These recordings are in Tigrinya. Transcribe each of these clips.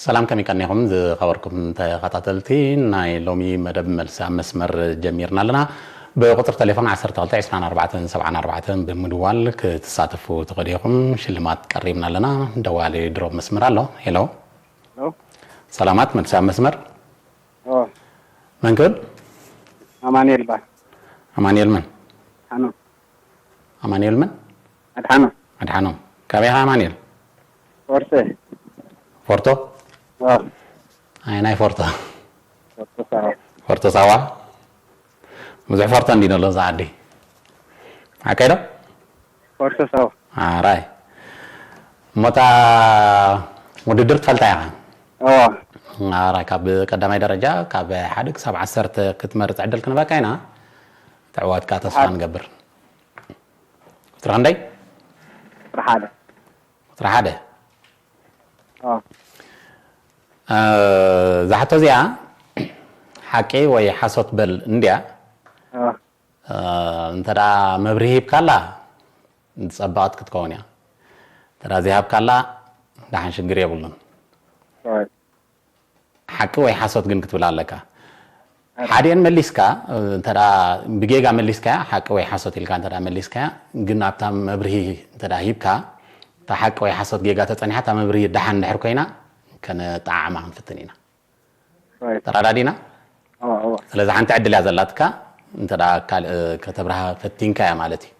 ሰላም፣ ከመይ ቀኒኹም ዝኸበርኩም ተኸታተልቲ ናይ ሎሚ መደብ መልሲ ኣብ መስመር? ጀሚርና ኣለና። ብቁፅሪ ቴሌፎን ዓሰርተ ክልተ ዕስራን ኣርባዕተን ሰብዓን ኣርባዕተን ብምድዋል ክትሳተፉ ትኽእሉ ኢኹም። ሽልማት ቀሪብና ኣለና። ደዋሊ ድሮ መስመር ኣሎ። ሄሎ። ሄሎ። ሰላማት፣ መልሲ ኣብ መስመር። ኦ። መን ክብል? ኣማኑኤል ባ። ኣማኑኤል መን? ሓኖ። ኣማኑኤል መን? ኣድሓኖ። ኣድሓኖም። ካበይ ኢኻ ኣማኑኤል? ፎርቶ። ፎርቶ? ኦ። ኣይ፣ ናይ ፎርቶ። ፎርቶ ሳዋ። ፎርቶ ሳዋ? ብዙሕ ፎርቶ እንዲኖ ኣሎ እዛ ዓዲ። ሓቀይ ዶ? ፎርቶ ሳዋ። ኣራይ። እሞታ ውድድር ትፈልጣ ኢኻ? ኦ። ኣራይ፣ ካብ ቀዳማይ ደረጃ፣ ካብ ሓደ ክሳብ ዓሰርተ ክትመርጽ ዕድል ክንበካ ኢና። ትዕወትካ ተስፋ ሓደ። ንገብር። ቁፅሪ ክንደይ? ቁፅሪ ሓደ። ቁፅሪ ሓደ። ኦ። እ፣ እዛ ሕቶ እዚኣ ሓቂ ወይ ሓሶት በል እንድያ። ኦ። እ፣ እንተ ደኣ መብርሂ ሂብካላ ጸባቕት ክትከውን እያ። እንተ ደኣ ዘይሃብካላ ደሓን ሽግር የብሉን። ኦይ። ሓቂ ወይ ሓሶት ግን ክትብል ኣለካ። ኣረ። ሓዲአን መሊስካ፣ እንተ ደኣ ብጌጋ መሊስካያ፣ ሓቂ ወይ ሓሶት ኢልካ እንተ ደኣ መሊስካያ፣ ግን ኣብታ መብርሂ እንተ ደኣ ሂብካ፣ እታ ሓቂ ወይ ሓሶት ጌጋ ተጸኒሓ፣ እታ መብርሂ ደሓን እንድሕር ኮይና፣ ከነጠዓዕማ ክንፍትን ኢና። ራይት። ተረዳዲና? እዋ፣ እዋ። ስለዚ ሓንቲ ዕድል እያ ዘላትካ፣ እንተ ደኣ ካልእ ከተብርሃ ፈቲንካ እያ ማለት እዩ።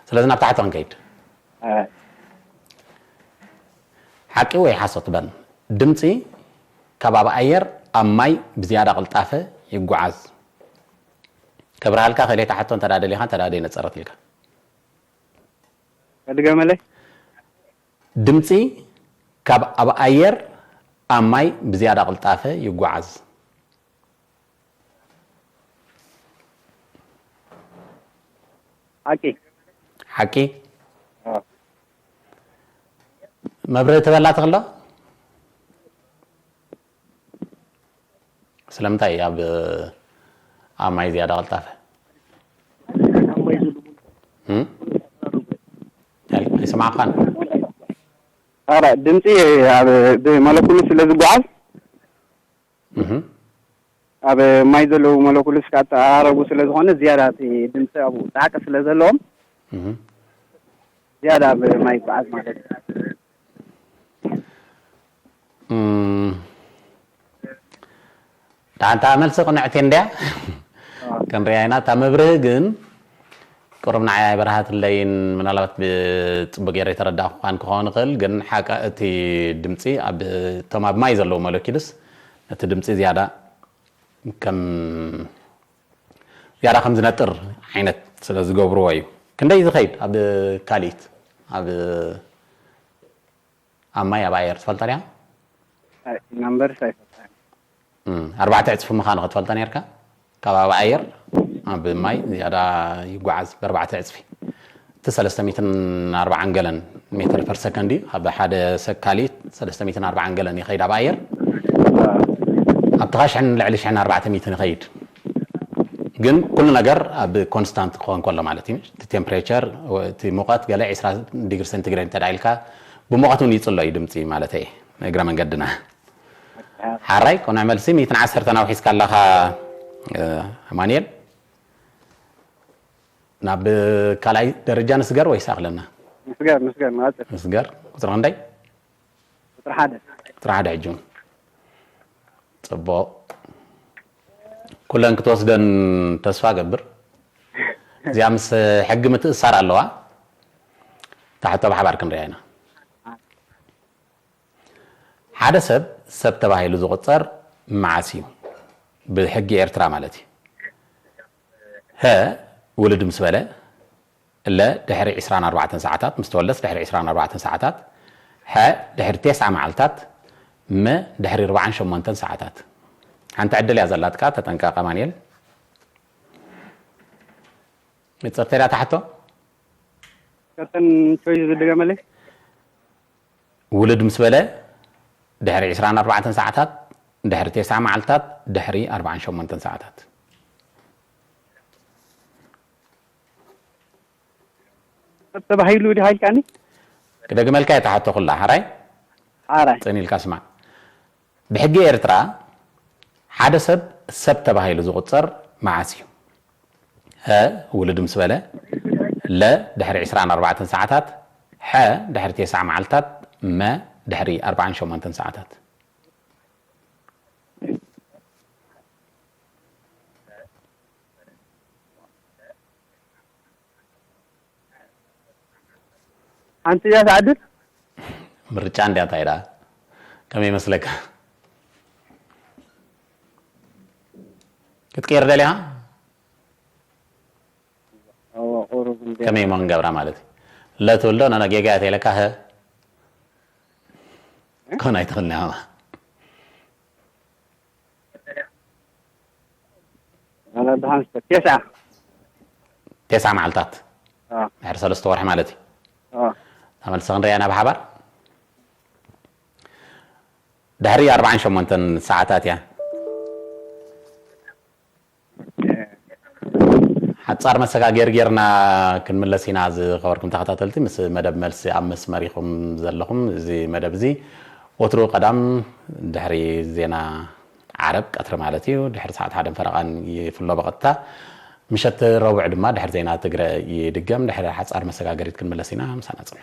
ስለዚ ናብታ ሕቶ ክንከይድ። ኣይ። ሓቂ ወይ ሓሶት በል? ድምጺ ካብ ኣብ ኣየር ኣብ ማይ ብዝያዳ ቅልጣፈ ይጓዓዝ። ከብርሃልካ ክእለ እታ ሕቶ እንተ ደኣ ደሊኻ፣ እንተ ደኣ ደይነጸረት ኢልካ። ከድገመለይ? ድምጺ ካብ ኣብ ኣየር ኣብ ማይ ብዝያዳ ቅልጣፈ ይጓዓዝ። ሓቂ። ሓቂ? ኣዎ። መብርሂ ትበላ ትኽእሎ? ስለምንታይ ኣብ፣ ኣብ ማይ ዝያዳ ቀልጣፈ? እም? ኣይ-፣ ኣይሰማዕካን? ኣረ፣ ድምፂ ኣብ፣ ብሞለኩሉ ስለ ዝጓዓዝ፣ እህ። ኣብ ማይ ዘለዉ ሞለኩልስ ኣተኣራረቡ ስለ ዝኾነ፣ ዝያዳ እቲ ድምፂ ኣብኡ ፃዕቂ ስለ ዘለዎም፣ እህ። ዝያዳ ኣብ ማይ ይጓዓዝ ማለት እዩ። እም፣ ዳንታ መልሲ ቅንዕቲ እንድያ። ኣዎ። ክንሪኣ ኢና። እታ መብርሂ ግን ቁሩብ ንዓይ ኣይበርሃትለይን። ምናልባት ብፅቡቅ ገይረ ኣይተረዳእኩኻን ክኸውን ይኽእል፣ ግን ሓቂ እቲ ድምፂ ኣብ፣ እቶም ኣብ ማይ ዘለዉ ሞለኪልስ ነቲ ድምፂ ዝያዳ ከም፣ ዝያዳ ከም ዝነጥር ዓይነት ስለ ዝገብርዎ እዩ። ክንደይ ዝኸይድ ኣብ ካሊት፣ ኣብ ኣብ ማይ ኣብ ኣየር ትፈልጦ ዲኻ? ኣይ፣ ናምበርስ ኣይፈልጣን። እም፣ ኣርባዕተ ዕጽፊ ምዃኑ ክትፈልጦ ኔርካ? ካብ ኣብ ኣየር ኣብ ማይ ዝያዳ ይጓዓዝ ብኣርባዕተ ዕጽፊ። እቲ ሰለስተ ሚእትን ኣርባዓን ገለን ሜትር ፐር ሰከንድ እዩ። ኣብ ሓደ ሰካሊት ሰለስተ ሚእትን ኣርባዓን ገለን ይኸይድ ኣብ ኣየር። ኣብቲ ኸዓ ሽሕን ልዕሊ ሽሕን ኣርባዕተ ሚእትን ይኸይድ። ግን ኩሉ ነገር ኣብ ኮንስታንት ክኸውን ከሎ ማለት እዩ። እቲ ቴምፕሬቸር፣ እቲ ሙቐት ገለ ዕስራ ዲግሪ ሴንቲግሬድ እንተ ደኣ ኢልካ፣ ብሙቐት እውን ይጽሎ እዩ ድምጺ ማለት እየ፣ እግረ መንገድና። ሓራይ፣ ቅኑዕ መልሲ፣ ሚእትን ዓሰርተን ኣውሒስካ ኣለኻ፣ እ፣ ኣማኑኤል። ናብ ካልኣይ ደረጃ ንስገር ወይስ ኣኽለና? ንስገር፣ ንስገር፣ ንቐጽል። ንስገር። ቁጽሪ ክንደይ? ቁጽሪ ሓደ። ቁጽሪ ሓደ ሕጂ እውን። ጽቡቕ። ኩለን ክትወስደን ተስፋ እገብር። እዚኣ ምስ ሕጊ ምትእስሳር ኣለዋ። እታ ሕቶ ብሓባር ክንሪኣ ኢና። ሓደ ሰብ ሰብ ተባሂሉ ዝቑጸር መዓስ እዩ? ብሕጊ ኤርትራ ማለት እዩ። ሀ፣ ውልድ ምስ በለ፣ ለ፣ ድሕሪ ዕስራን ኣርባዕተን ሰዓታት፣ ምስ ተወልደስ ድሕሪ ዕስራን ኣርባዕተን ሰዓታት፣ ሐ፣ ድሕሪ ቴስዓ መዓልታት፣ መ፣ ድሕሪ ኣርባዓን ሸሞንተን ሰዓታት። ሓንቲ ዕድል እያ ዘላትካ፣ ተጠንቀቕ ኣማኑኤል። ንጽርቲ እያ እታ ሕቶ? ከተን ቾይስ ዝድገመለይ? ውልድ ምስ በለ፣ ድሕሪ ዕስራን ኣርባዕተን ሰዓታት፣ ድሕሪ ቴስዓ መዓልታት፣ ድሕሪ ኣርባዓን ሸሞንተን ሰዓታት። ሰብ ተባሂሉ ዲኻ ኢልካኒ? ክደግመልካ እየ እታ ሕቶ ኩላ፣ ሓራይ? ሓራይ። ጽን ኢልካ ስማዕ። ብሕጊ ኤርትራ ሓደ ሰብ ሰብ ተባሂሉ ዝቑጸር መዓስ እዩ? ሀ፣ ውሉድ ምስ በለ፣ ለ፣ ድሕሪ ዕስራን ኣርባዕተን ሰዓታት፣ ሐ፣ ድሕሪ ተስዓ መዓልታት፣ መ፣ ድሕሪ ኣርባዓን ሸሞንተን ሰዓታት። ሓንቲ እያ ትዓድል። ምርጫ እንድያ እንታይ ደኣ? ከመይ ይመስለካ? ክትቅይር ደሊኻ? እወ፣ ቁሩብ እንድያ። ከመይ እሞ ክንገብራ ማለት እዩ? ለትብል ዶ ነነ ጌጋ እያ ተይለካ? ሀ? ኮን ኣይትኽእልን ኢኻ። ኣነ ብሓንሳብ ተስዓ። ተስዓ መዓልታት ኣዎ፣ ድሕሪ ሰለስተ ወርሒ ማለት እዩ። ኣዎ። ተመልሰ ክንሪኣ ኢና ብሓባር። ድሕሪ ኣርባዓን ሸሞንተን ሰዓታት እያ። ሓጻር መሰጋገሪ ጌርና ክንምለስ ኢና። ዝኸበርኩም ተኸታተልቲ፣ ምስ መደብ መልሲ ኣብ መስመር ኢኹም ዘለኹም። እዚ መደብ እዚ ወትሩ ቀዳም ድሕሪ ዜና ዓረብ ቀትሪ ማለት እዩ፣ ድሕሪ ሰዓት ሓደን ፈረቓን ይፍሎ ብቐጥታ። ምሸት ረቡዕ ድማ ድሕሪ ዜና ትግረ ይድገም። ድሕሪ ሓጻር መሰጋገሪት ክንምለስ ኢና፣ ምሳና ጽንሑ።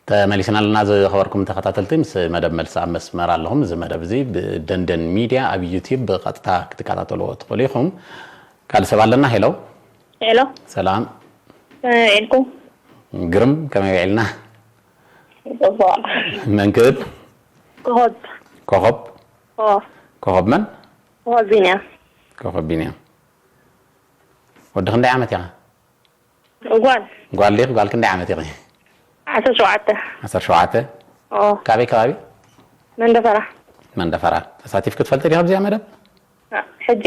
ተመሊስና ኣለና። ዝኸበርኩም ተኸታተልቲ፣ ምስ መደብ መልሲ ኣብ መስመር ኣለኹም። እዚ መደብ እዚ ብደንደን ሚድያ ኣብ ዩቲዩብ ብቐጥታ ክትከታተልዎ ትኽእሉ ኢኹም። ካልእ ሰብ ኣለና። ሄሎ። ሄሎ፣ ሰላም። ከመይ ውዒልኩም? ግርም፣ ከመይ ውዒልና? ጽቡቕ። መን ክብል? ኮኾብ። ኮኾብ። ኦ፣ ኮኾብ መን? ኮኾብ ቢንያም። ኮኾብ ቢንያም። ወዲ ክንደይ ዓመት ኢኻ? ጓል። ጓል ዲኺ? ጓል ክንደይ ዓመት ኢኺ? ዓሰርተ ሸውዓተ። ዓሰርተ ሸውዓተ። ኦ፣ ካበይ ከባቢ? መንደፈራ። መንደፈራ። ተሳቲፍኪ ትፈልጢ ዲኺ ኣብዚኣ መደብ? ሕጂ።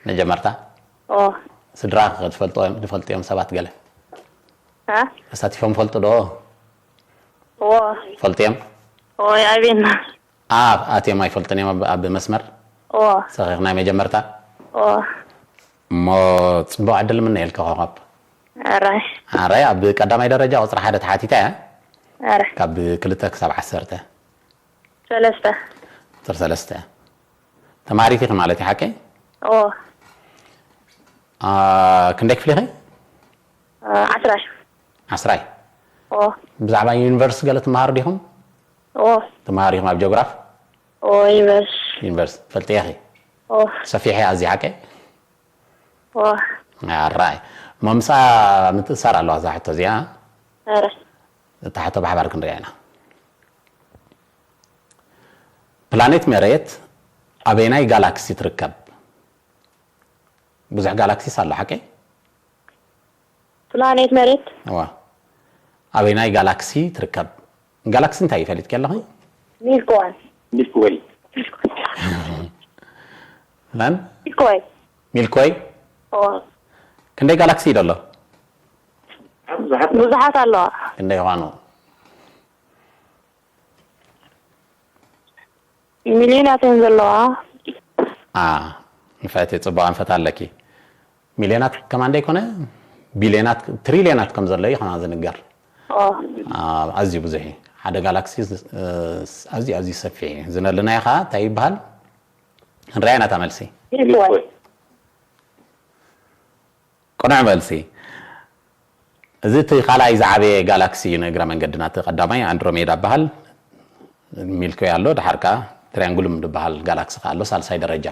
መጀመርታ? ኦ፣ ስድራኺ ትፈልጥዎ፣ ትፈልጥዮም ሰባት ገለ? አ? ተሳቲፎም ፈልጡ ዶ? ኦ፣ ፈልጥዮም? ኦ፣ ይኣብየና። ኣብ ኣትዮም ኣይፈልጥን እዮም ኣብ- ኣብ መስመር? ኦ፣ ሰኺኽ ናይ መጀመርታ? ኦ፣ እሞ ጽቡቕ ዕድል ምነየልኪ ኮኾብ። ኣራይ። ኣራይ ኣብ ቀዳማይ ደረጃ ቁጽሪ ሓደ ተሓቲታ እያ። ኣራይ። ካብ ክልተ ክሳብ ዓሰርተ። ሰለስተ። ቁጽሪ ሰለስተ። ተማሃሪት ኢኺ ማለት እዩ ሓቀይ? ኦ፣ አ፣ ክንደይ ክፍሊ ኢኺ? አ፣ ዓስራይ። ዓስራይ። ኦ፣ ብዛዕባ ዩኒቨርሲቲ ገለ ትመሃሩ ዲኹም? ኦ፣ ትመሃሩ ኢኹም ኣብ ጂኦግራፍ? ኦ፣ ዩኒቨርስ። ዩኒቨርሲቲ ፈልጥዮ ኢኺ? ኦ፣ ሰፊሕ እያ ኣዝያ ሓቀይ? ኦ፣ ኣራይ። እሞ ምስኣ ምትእሳር ኣለዋ እዛ ሕቶ እዚኣ። ኣረ። እታ ሕቶ ብሓባር ክንሪኣ ኢና። ፕላኔት መሬት ኣበየናይ ጋላክሲ ትርከብ? ብዙሕ ጋላክሲስ ኣሎ ሓቀይ? ፕላኔት መሬት። እዋ። ኣበየናይ ጋላክሲ ትርከብ? ጋላክሲ እንታይ ይፈልጥ ከለኺ? ሚልክዋይ። ሚልክወይ። መን? ሚልክዋይ። ሚልክወይ? ኦ፣ ክንደይ ጋላክሲ እዩ ዘሎ? ብዙሓት ብዙሓት ኣለዋ። ክንደይ ይዃኑ? ሚልዮናት እየን ዘለዋ። አ፣ ንፍዕቲ ጽቡቕ ኣንፈት ኣለኪ። ሚልዮናት ከማን ደይኮነ፣ ቢልዮናት፣ ትሪልዮናት ከም ዘሎ እዩ ከማን ዝንገር። ኦ፣ አ፣ ኣዝዩ ብዙሕ እዩ። ሓደ ጋላክሲ ዝ-፣ እ፣ ኣዝዩ፣ ኣዝዩ ሰፊሕ እዩ። ዝነለናዮ ኸዓ እንታይ ይበሃል? ክንሪኣ ኢና እታ መልሲ። ሚልክዋይ። ቅኑዕ መልሲ። እዚ እቲ ካልኣይ ዝዓበየ ጋላክሲ እዩ፣ ንእግረ መንገድና። እቲ ቀዳማይ ኣንድሮሜዳ ይበሃል፣ ሚልክዌ ኣሎ፣ ደሓር ከኣ ትሪያንጉሉም ዝበሃል ጋላክሲ ከኣ ኣሎ፣ ሳልሳይ ደረጃ።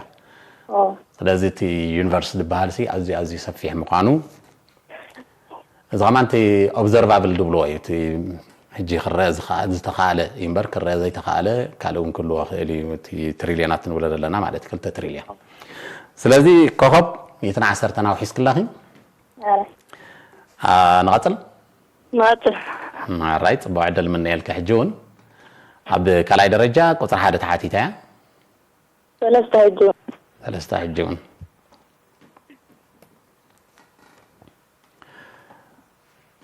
ኦ፣ ስለዚ እቲ ዩኒቨርስ ዝበሃል ሲ ኣዝዩ፣ ኣዝዩ ሰፊሕ ምዃኑ፣ እዚ ኸማን እቲ ኦብዘርቫብል ዝብልዎ እዩ፣ እቲ ሕጂ ክረአ ዝኸኣ-፣ ዝተኻእለ እዩ እምበር፣ ክረአ ዘይተኻእለ ካልእ እውን ክህልዎ ይኽእል እዩ፣ እቲ ትሪልዮናት ንብሎ ዘለና ማለት እዩ፣ ክልተ ትሪልዮን። ስለዚ ኮኸብ ሚእትን ዓሰርተን ኣውሒስክላኺ። ኣረ። አ፣ ንቐጽል? ንቐጽል። ማራይ፣ ጽቡቕ ዕድል ምነየልኪ። ሕጂ እውን ኣብ ካልኣይ ደረጃ ቁጽሪ ሓደ ተሓቲታ እያ። ሰለስተ ሕጂ እውን። ሰለስተ ሕጂ እውን።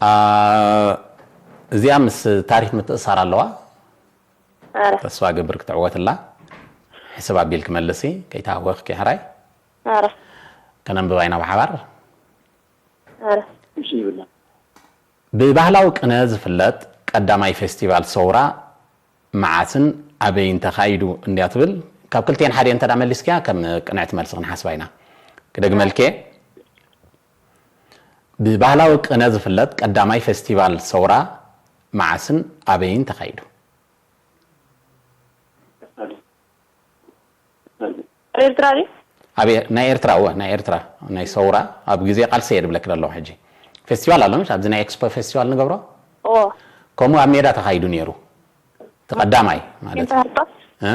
ኣ፣ እዚኣ ምስ ታሪኽ ምትእሳር ኣለዋ። ኣረ። ተስፋ ገብር ክትዕወትላ። ሕስብ ኣቢል ክመልሲ፣ ከይተሃወኽኪ ሕራይ። ኣረ። ከነንብባ ኢና ብሓባር። ኣረ። እሺ ይብላ። ብባህላዊ ቅነ ዝፍለጥ ቀዳማይ ፌስቲቫል ሰውራ መዓስን ኣበይን ተኻይዱ እንድያ ትብል። ካብ ክልቴን ሓደን እንተ ደኣ መሊስክያ ከም ቅንዕቲ መልሲ ክንሓስባ ኢና። ክደግመልኪ። ብባህላዊ ቅነ ዝፍለጥ ቀዳማይ ፌስቲቫል ሰውራ መዓስን ኣበይን ተኻይዱ? ኤርትራ ድዩ? ኣብ ኤ-፣ ናይ ኤርትራ፣ እወ፣ ናይ ኤርትራ፣ ናይ ሰውራ ኣብ ግዜ ቃልሲ እየ ድብለኪ ዘለኹ ሕጂ። ፌስቲቫል ኣሎ፣ ምሽ? ኣብዚ ናይ ኤክስፖ ፌስቲቫል ንገብሮ? እዎ። ከምኡ ኣብ ሜዳ ተኻይዱ ነይሩ። እቲ ቀዳማይ ማለት እዩ። እንታይ? እ?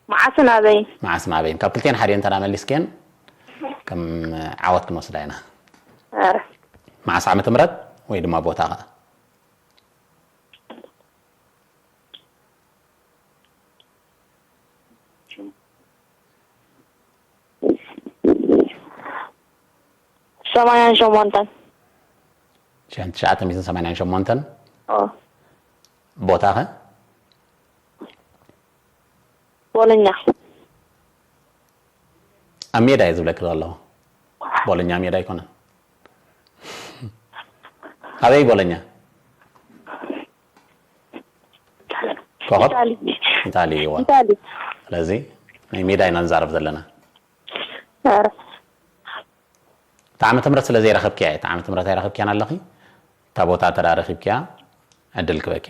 መዓስን ኣበይን? መዓስን ኣበይን? ካብ ክልቴን ሓደን እንተ ደኣ መሊስክየን ከም ዓወት ክንወስዳ ኢና። ኣረ። መዓስ ዓመተ ምህረት ወይ ድማ ቦታ ኸኣ? ሰማንያን ሸሞንተን። ሽሕን ትሽዓተ ሚእትን ሰማንያን ሸሞንተን? ኦ። ቦታ ኸ? ቦሎኛ። ኣብ ሜዳ እየ ዝብለኪ ዘለኹ። ቦሎኛ ሜዳ ኣይኮነን። ኣበይ ቦሎኛ? ኮኸብ? ኢታሊ። ኢታሊ፣ እዋ። ኢታሊ። ስለዚ ናይ ሜዳ ኢና ንዛረብ ዘለና። ኧረ። እቲ ዓመተ ምህረት ስለ ዘይረኸብክያ እየ። እቲ ዓመተ ምህረት ኣይረኸብክያን ኣለኺ። እታ ቦታ እንተ ደኣ ረኺብክያ ዕድል ክበኪ።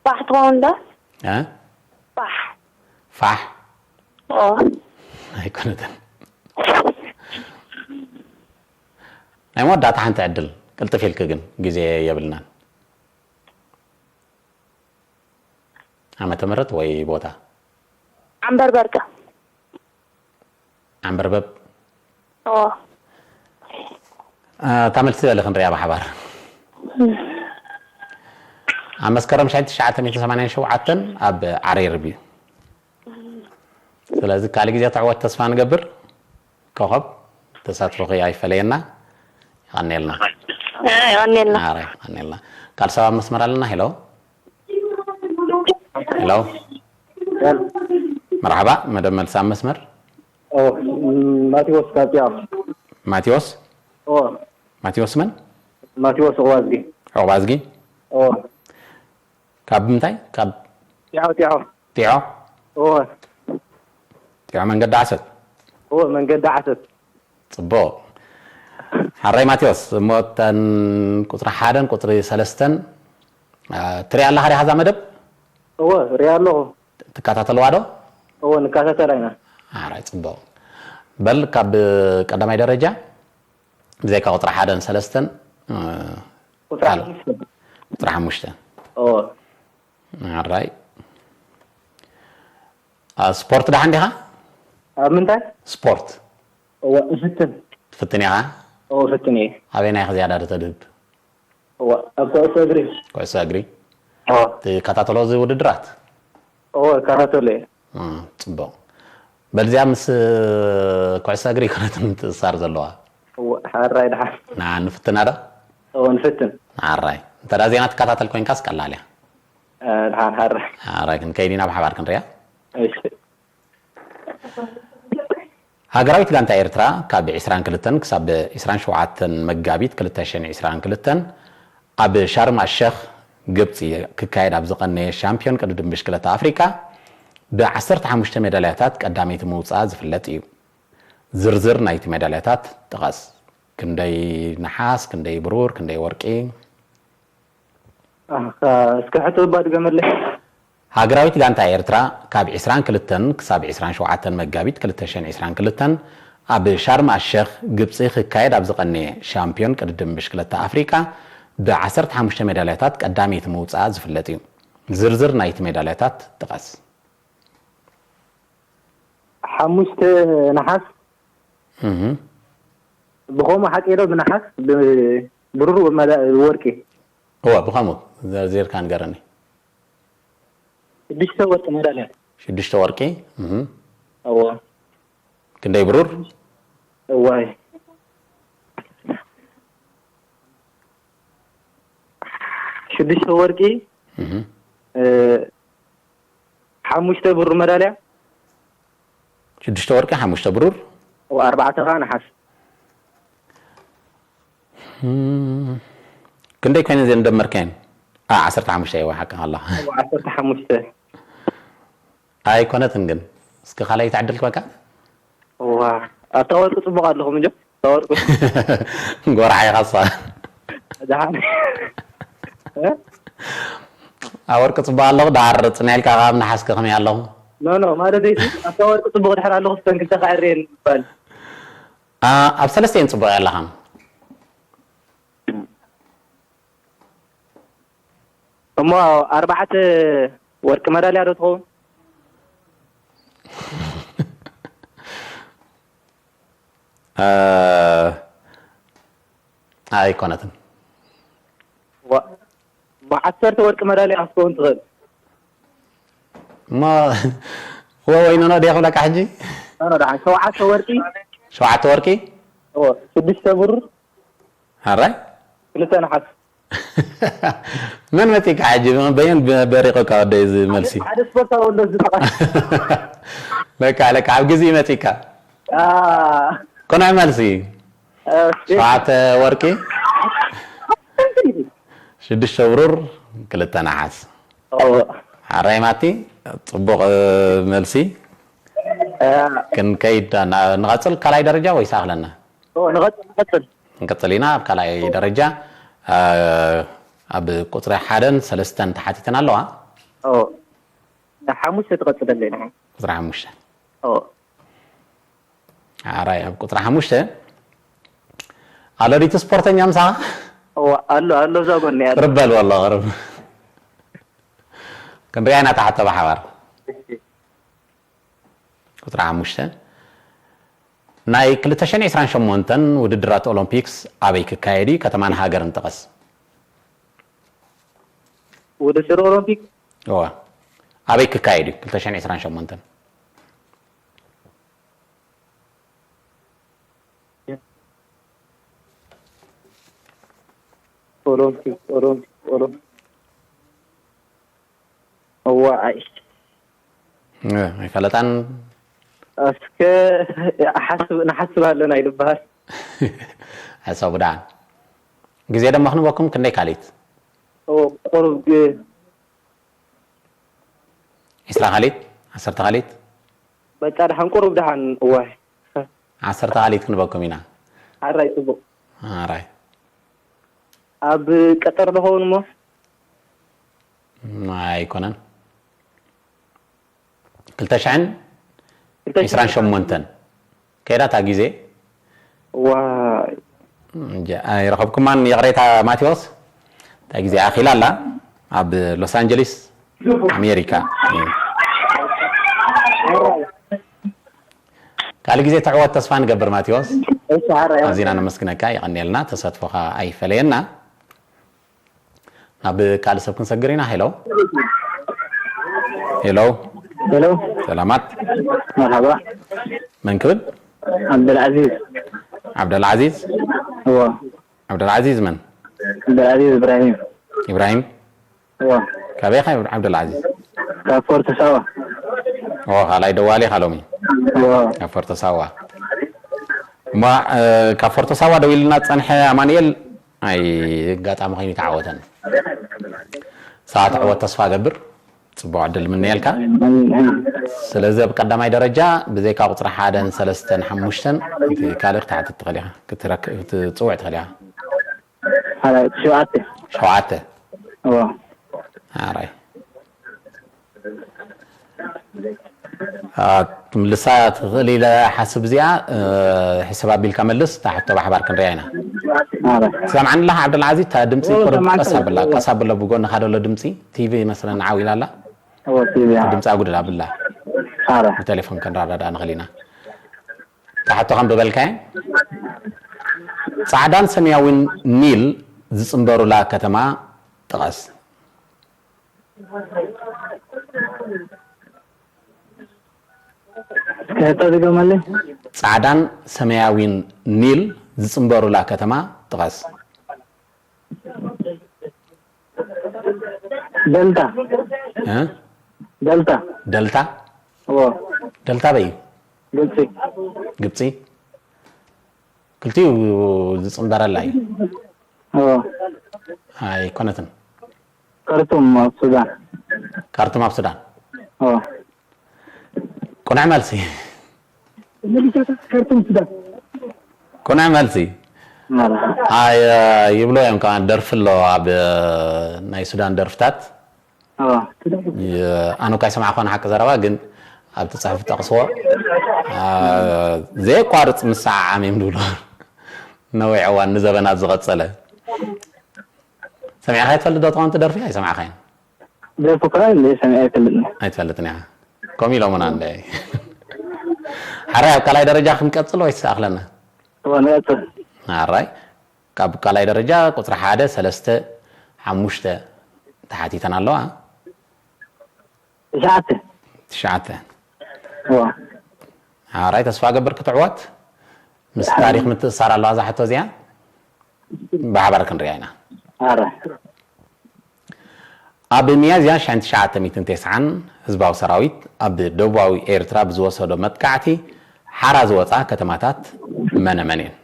ፋሕ ትኸውን ዶ? እ? ፋሕ። ፋሕ? ኦ። ኣይኮነትን። ናይ መወዳእታ ሓንቲ ዕድል፣ ቅልጥፍ ኢልኪ ግን፣ ግዜ የብልናን። ዓመተ ምህረት ወይ ቦታ? ዓምበርበርካ። ዓምበርበብ። እዎ። እ፣ እታ መልሲ በሊ ክንሪኣ ብሓባር። እም። ኣብ መስከረም ሽሕን ትሽዓተ ሚእትን ሰማንያን ሸውዓተን ኣብ ዓሬርብ እዩ። ስለዚ ካልእ ግዜ ትዕወት ተስፋ ንገብር። ኮኸብ፣ ተሳትፎኺ ኣይፈለየና። የቐንየልና። እ፣ የቐንየልና። ኣረ፣ የቐንየልና። ካልእ ሰብ ኣብ መስመር ኣለና። ሄሎ። ሄሎ። ሄሎ። መርሓባ፣ መደብ መልሲ ኣብ መስመር። ኦ፣ ማቴዎስ ካብ ጢዖ። ማቴዎስ? ኦ። ማቴዎስ መን? ማቴዎስ ዑቕባዝጊ። ዑቕባዝጊ? ኦ። ካብ ምንታይ? ካብ ጢዖ፣ ጢዖ። ጢዖ? ኦ። ጢዖ መንገዲ ዓሰብ? ኦ፣ መንገዲ ዓሰብ። ጽቡቕ። ሓራይ ማቴዎስ፣ እሞ እተን ቁጽሪ ሓደን ቁጽሪ ሰለስተን፣ አ፣ ትሪኣ ኣለኻ ዲኻ እዛ መደብ? እወ፣ ሪኣ ኣለኹ። ትከታተልዋ ዶ? እወ፣ ንከታተላ ኢና። ሓራይ ጽቡቕ። በል፣ ካብ ቀዳማይ ደረጃ፣ ብዘይካ ቁጽሪ ሓደን ሰለስተን፣ እ፣ ቁጽሪ ኣሎ። ሓሙሽተ። ቁጽሪ ሓሙሽተ። እወ። ሓራይ። አ፣ ስፖርት ደሓን ዲኻ? ኣብ ምንታይ? ስፖርት። እወ፣ እፍትን። ትፍትን ኢኻ? እወ፣ እፍትን እየ። ኣበየናይ ኢኻ ዝያዳ ተድህብ? እወ፣ ኣብ ኩዕሶ እግሪ። ኩዕሶ እግሪ? እወ። ትከታተሎ እዚ ውድድራት? እወ፣ እከታተሎ እየ። እ፣ ጽቡቕ። በል እዚኣ ምስ ኩዕሶ እግሪ ኣይኮነትን ምትእስሳር ዘለዋ። እወ፣ ሓራይ ደሓን። ና ንፍትና ዶ? እወ፣ ንፍትን። ሓራይ። እንተ ደኣ ዜና ትከታተል ኮይንካስ ቀላል እያ። እ፣ ደሓን ሓራይ። ሓራይ ክንከይድ ኢና ብሓባር ክንሪኣ። እሺ። ሃገራዊት ጋንታ ኤርትራ ካብ ዕስራን ክልተን ክሳብ ዕስራን ሸውዓተን መጋቢት ክልተ ሽሕን ዕስራን ክልተን ኣብ ሻርም ኣሸኽ ግብጺ ክካየድ ኣብ ዝቐነየ ሻምፒዮን ቅድድም ብሽክለታ ኣፍሪቃ ብዓሰርተ ሓሙሽተ ሜዳልያታት ቀዳመይቲ ምውጻኣ ዝፍለጥ እዩ። ዝርዝር ናይቲ ሜዳልያታት ጥቐስ። ክንደይ ነሓስ፣ ክንደይ ብሩር፣ ክንደይ ወርቂ? ኣህ፣ እስከ ሕቶ እባ ድገመለይ። ሃገራዊት ጋንታ ኤርትራ ካብ ዕስራን ክልተን ክሳብ ዕስራን ሸውዓተን መጋቢት ክልተ ሽሕን ዕስራን ክልተን ኣብ ሻርም ኣሸኽ ግብጺ ክካየድ ኣብ ዝቐነየ ሻምፒዮን ቅድድም ብሽክለታ ኣፍሪቃ ብዓሰርተ ሓሙሽተ ሜዳልያታት ቀዳመይቲ ምውጻኣ ዝፍለጥ እዩ። ዝርዝር ናይቲ ሜዳልያታት ጥቐስ። ሓሙሽተ ነሓስ፣ እህ። ብኸምኡ ሓቂ ዶ ብነሓስ፣ ብብሩር፣ ወርቂ? እወ፣ ብኸምኡ ዘርዚርካ ንገረኒ። ሽዱሽተ ወርቂ መዳልያ። ሽዱሽተ ወርቂ። እወ። ክንደይ ብሩር? እዋይ፣ ሽዱሽተ ወርቂ፣ ሓሙሽተ ብሩር መዳልያ። ሽዱሽተ ወርቂ፣ ሓሙሽተ ብሩር፣ ኣርባዕተ ከዓ ነሓስ። ክንደይ ኮይነ ዘን ደመርካየን? ዓሰርተ ሓሙሽተ እየ ሓቂ ኣላ። ዓሰርተ ሓሙሽተ። ኣይኮነትን ግን እስኪ ካልኣይ ተዕድል ክበካ። ዋ፣ ኣብታ ወርቂ ፅቡቅ ኣለኹም እንጆ። ኣብታ ወርቂ ጎርሓ ኢኻሳ። ደሓን። ኣብ ወርቂ ፅቡቅ ኣለኹ፣ ደሓር ፅንሕ ኢልካ ካብ ነሓስከ ከመይ ኣለኹ? ኖ ኖ፣ ማለት እዩ። ኣብታ ወርቂ ፅቡቅ ድሕር ኣለኹ፣ ስተን ክልተ ከዓ እርየን ይባል። ኣብ ሰለስቲኤን ፅቡቅ ኣለኻ። እሞ ኣርባዕተ ወርቂ መዳልያ ዶ ትኸውን? ኣይኮነትን። ብዓሰርተ ወርቂ መዳልያ ክትከውን ትኽእል። እሞ ወወይኖኖ ድየ ክብለካ ሕጂ? ኖ ደሓን ሸውዓተ ወርቂ። ሸውዓተ ወርቂ። ሽዱሽተ ብሩር። ኣራይ። ክልተ ነሓስ። መን መፂካ ሕጂ? በየን በሪቑካ ወደይ እዚ መልሲ? ሓደ ስፖርታዊ ኣሎ ዝጠቓ። ለካ ለካ ኣብ ግዜ መፂካ። ኮነ መልሲ። ሸውዓተ ወርቂ፣ ሽዱሽተ ብሩር፣ ክልተ ነሓስ። ኣራይ ማቲ፣ ፅቡቕ መልሲ። ክንከይድ ንቐፅል። ካልኣይ ደረጃ ወይስ ኣኽለና? ንቐፅል። ክንቀፅል ኢና። ኣብ ካልኣይ ደረጃ ኣብ ቁፅሪ ሓደን ሰለስተን ተሓቲተን ኣለዋ። ሓሙሽተ ትቐፅለለይ። ቁፅሪ ሓሙሽተ። ኣራይ ኣብ ቁፅሪ ሓሙሽተ ኣሎ ዲቲ ስፖርተኛ ምሳኻ? ኣሎ ኣሎ፣ እዛ ጎኒ ኣሎ። ርበል ወላ ቅርብ ክንሪኣ ኢና። ተሓቶ ብሓባር። ቁፅሪ ሓሙሽተ፣ ናይ ክልተ ሽሕን ዕስራን ሸሞንተን ውድድራት ኦሎምፒክስ ኣበይ ክካየድ እዩ? ከተማን ሃገርን ጥቀስ። ውድድር ኦሎምፒክ እዋ ኣበይ ክካየድ እዩ? ክልተ ሽሕን ዕስራን ሸሞንተን ኦሎምፒክ ኦሎምፒክ ኦሎምፒክ እዋ ኣይ እ፣ ኣይፈለጣን። እስከ ሓስብ ንሓስብ ኣለና ይልበሃል። ሓሳቡ ደሓን ግዜ ደማ ክንበኩም ክንደይ ካሊት? ኦ፣ ቁሩብ ግ- ዒስራ ካሊት፣ ዓሰርተ ካሊት፣ በቃ ደሓን ቁሩብ ደሓን እዋይ። ዓሰርተ ካሊት ክንበኩም ኢና። ሓራይ ጽቡቕ። ኣራይ ኣብ ቀጠር ዶ ኸውን እሞ? ኣይኮነን። ክልተ ሽሕን ዕስራን ሸሞንተን ከይዳታ ግዜ ዋይ እንጃ፣ ኣይረኸብኩማን። ይቕሬታ ማቴዎስ፣ እንታይ ግዜ ኣኺላ ኣላ ኣብ ሎስ ኣንጀሊስ ኣሜሪካ። ካልእ ግዜ ትዕወት ተስፋ ንገብር ማቴዎስ። እሺ ሓራይ ኣዚና ነመስግነካ፣ የቐንየልና፣ ተሳትፎኻ ኣይፈለየና። ናብ ካልእ ሰብ ክንሰግር ኢና። ሄሎ ሄሎ፣ ሄሎ ሰላማት፣ መርሓባ መን ክብል? ዓብደልዓዚዝ ዓብደልዓዚዝ። እዎ ዓብደልዓዚዝ መን? ዓብደልዓዚዝ እብራሂም ኢብራሂም። እዎ ካበይ ኢኻ ዓብደልዓዚዝ? ካብ ፎርቶ ሳዋ ኦ፣ ካልኣይ ደዋሊ ኢኻ ሎሚ። እዎ ካብ ፎርቶ ሳዋ እሞ፣ እ፣ ካብ ፎርቶ ሳዋ ደዊልና ዝጸንሐ ኣማኑኤል፣ ኣይ ኣጋጣሚ ኮይኑ ተዓወተን። ሰዓት ዕወት ተስፋ ገብር፣ ጽቡቕ ዕድል ምነየልካ። ስለዚ ኣብ ቀዳማይ ደረጃ ብዘይካ ቁጽሪ ሓደን ሰለስተን ሓሙሽተን እቲ ካልእ ክትሓትት ትኽእል ኢኻ። ክትረክ-፣ ክትጽውዕ ትኽእል ኢኻ። ሓራይ ሸውዓተ ሸውዓተ እዎ ኣራይ ኣ፣ ትምልሳ ትኽእል ኢለ ሓስብ እዚኣ። እ፣ ሕስብ ኣቢልካ መልስ። እታ ሕቶ ብሓባር ክንሪኣ ኢና። ሓራይ ትሰምዓኒ ኣለኻ ዓብደልዓዚዝ? እታ ድምፂ እዎ፣ ቁሩብ ሰማዕካ ቀስ ኣብላ፣ ኣለኹ። ቀስ ኣብሎ። ብጎንኻ ዘሎ ድምፂ ቲቪ መስለኒ ዓው ኢላ ኣላ። እዎ ቲቪ ድምፂ ኣጉድል ኣብላ። ሓራይ ብቴሌፎን ክንረዳዳ ንኽእል ኢና። እታ ሕቶ ከም ብበልካየ ጻዕዳን ሰማያዊን ኒል ዝጽንበሩላ ከተማ ጥቐስ። እስከ ሕቶ ድገመለይ። ጻዕዳን ሰማያዊን ኒል ዝጽንበሩላ ከተማ ጥቐስ። ደልታ። እ? ደልታ። ደልታ? እዎ። ደልታ በይ? ግብፂ። ግብፂ? ክልቲኡ ዝፅንበረላ እዩ። እዎ። ኣይኮነትን። ካርቱም ኣብ ሱዳን። ካርቱም ኣብ ሱዳን? እዎ። ቁኑዕ መልሲ። መሊሳታት ካርቱም ሱዳን። ቁኑዕ መልሲ። ማለት ኣይ ይብሎ እዮም ከማን ደርፊ ኣሎ ኣብ ናይ ሱዳን ደርፍታት። እዎ። የ- ኣነ እኳ ይሰማዕኮ ንሓቂ ዘረባ ግን ኣብቲ ፅሑፍ ጠቕስዎ ኣ፣ ዘየቋርፅ ምስዓዓም እዮም ዝብሎ። ነዊሕ እዋን ንዘበናት ዝቐፀለ። ሰሚዕኻዮ ትፈልጥ ዶ ትኸውን እቲ ደርፊ? ኣይሰማዕኻዮን? ደርፊ እኳ እንደ ሰሚዐ ኣይፈልጥን። ኣይትፈልጥን ኢኻ። ከምኡ ኢሎምና እንደ ሓራይ ኣብ ካልኣይ ደረጃ ክንቀፅል ወይስ ኣኽለና? እዎ፣ ንቐፅል። ኣራይ ካብ ካልኣይ ደረጃ ቁፅሪ ሓደ ሰለስተ ሓሙሽተ ተሓቲተን ኣለዋ። ትሽዓተ። ትሽዓተ። እዎ። ኣራይ ተስፋ ገብር ክትዕወት ምስ ታሪኽ ምትእሳር ኣለዋ እዛ ሕቶ እዚኣ። ብሓባር ክንሪኣ ኢና። ኣረ ኣብ ሚያዝያ ሽሕን ትሽዓተ ሚእትን ተስዓን ህዝባዊ ሰራዊት ኣብ ደቡባዊ ኤርትራ ብዝወሰዶ መጥቃዕቲ ሓራ ዝወፃ ከተማታት መነ መን እየን?